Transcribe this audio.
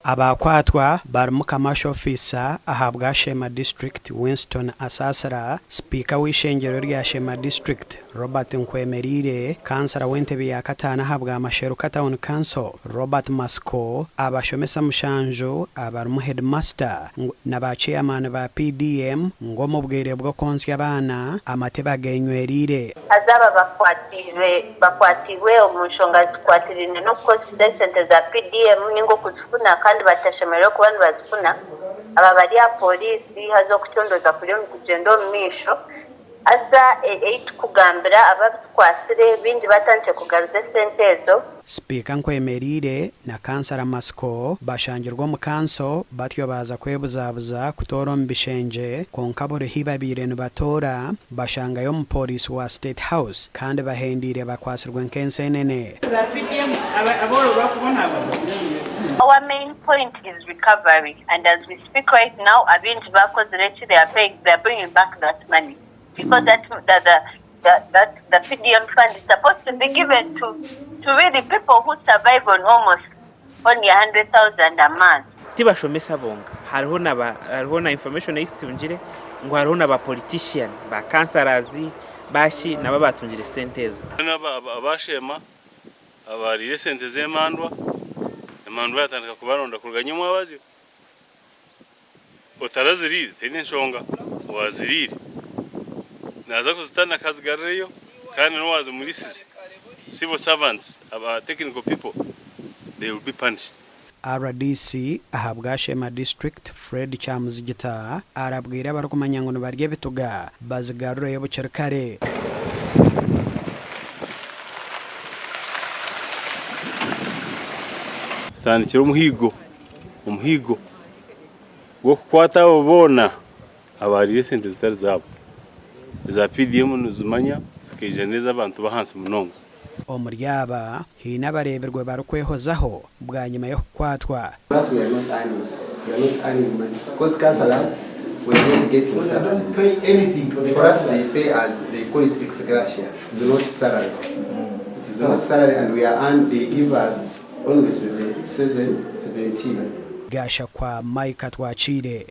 Abaakwatwa barimu Commercial Officer ahabwa Sheema District, Winston Asasira, Sipiika w'eishengyero rya Sheema District, Robert Nkwemerire, Kansara w'entebe ya kataano ahabwa Masheruka Town Council, Robert Masiko, abashomesa mushanju abarimu Headmaster na ba Chairman ba PDM ngu omu bwire bw'okwontsya abaana amate bagenywereire. Haza aba bakwatiirwe bakwatiirwe omu nshonga zikwatiraine n'okukozesa esente za PDM ninga okuzifuna kandi batashemereire kuba nibazifuna. Aba bari aha pooriisi haza okucondooza kuriyo nikugyenda omu maisho. Haza ei tukugambira abo abu tukwatsire baingi batandikire kugaruza esente ezo. Sipiika Nkwemerire na Kansara Matsiko bashangirwe omu kanso batyo baaza kwebuzabuza kutoora omu bishengye kwonka buri hi babaire nibatoora bashangayo omupooriisi wa State House kandi bahendeire bakwatsirwe nk'ensenene. Our main point is recovery and as we speak right now abaingi bakozire eki they are paying they are bringing back that money because that the the the that the PDM fund is supposed to be given to to really people who survive on almost only 100,000 a month. Tibashomesa bonka hariho na ba hariho na information ei tutungire ngu hariho na ba politician ba councillors baaki nabo abatungire sente ezo. Aba Sheema abaariire esente z'emandwa, emandwa yatandika kubaronda kuruga nyomwabazyo. Otaraziriire teine nshonga, owaziriire naaza kuzitandika azigarureyo kandi n'owazimurisize, civil servants, aba technical people they will be punished. Rdc ahabwa Sheema District, Fred Kyamuzigita arabwire abarikumanya ngu nibarya ebituga bazigarureyo bukiri kare. Tutandikire omuhiigo omuhiigo gw'okukwata abo boona abaariire esente zitari zaabo. Eza PDM nizimanya zikaija n'ez'abantu b'ahansi munonga. Omuri aba haine abareebirwe barikwehozaho bwanyima y'okukwatwa. For us we are not earning, we are not earning money because councillors we are not getting salaries. For us they pay us, they call it ex gratia, it is not salary. It is not salary and we are earn, they give us only 7, 17. Gashakwa Micah Twakiire.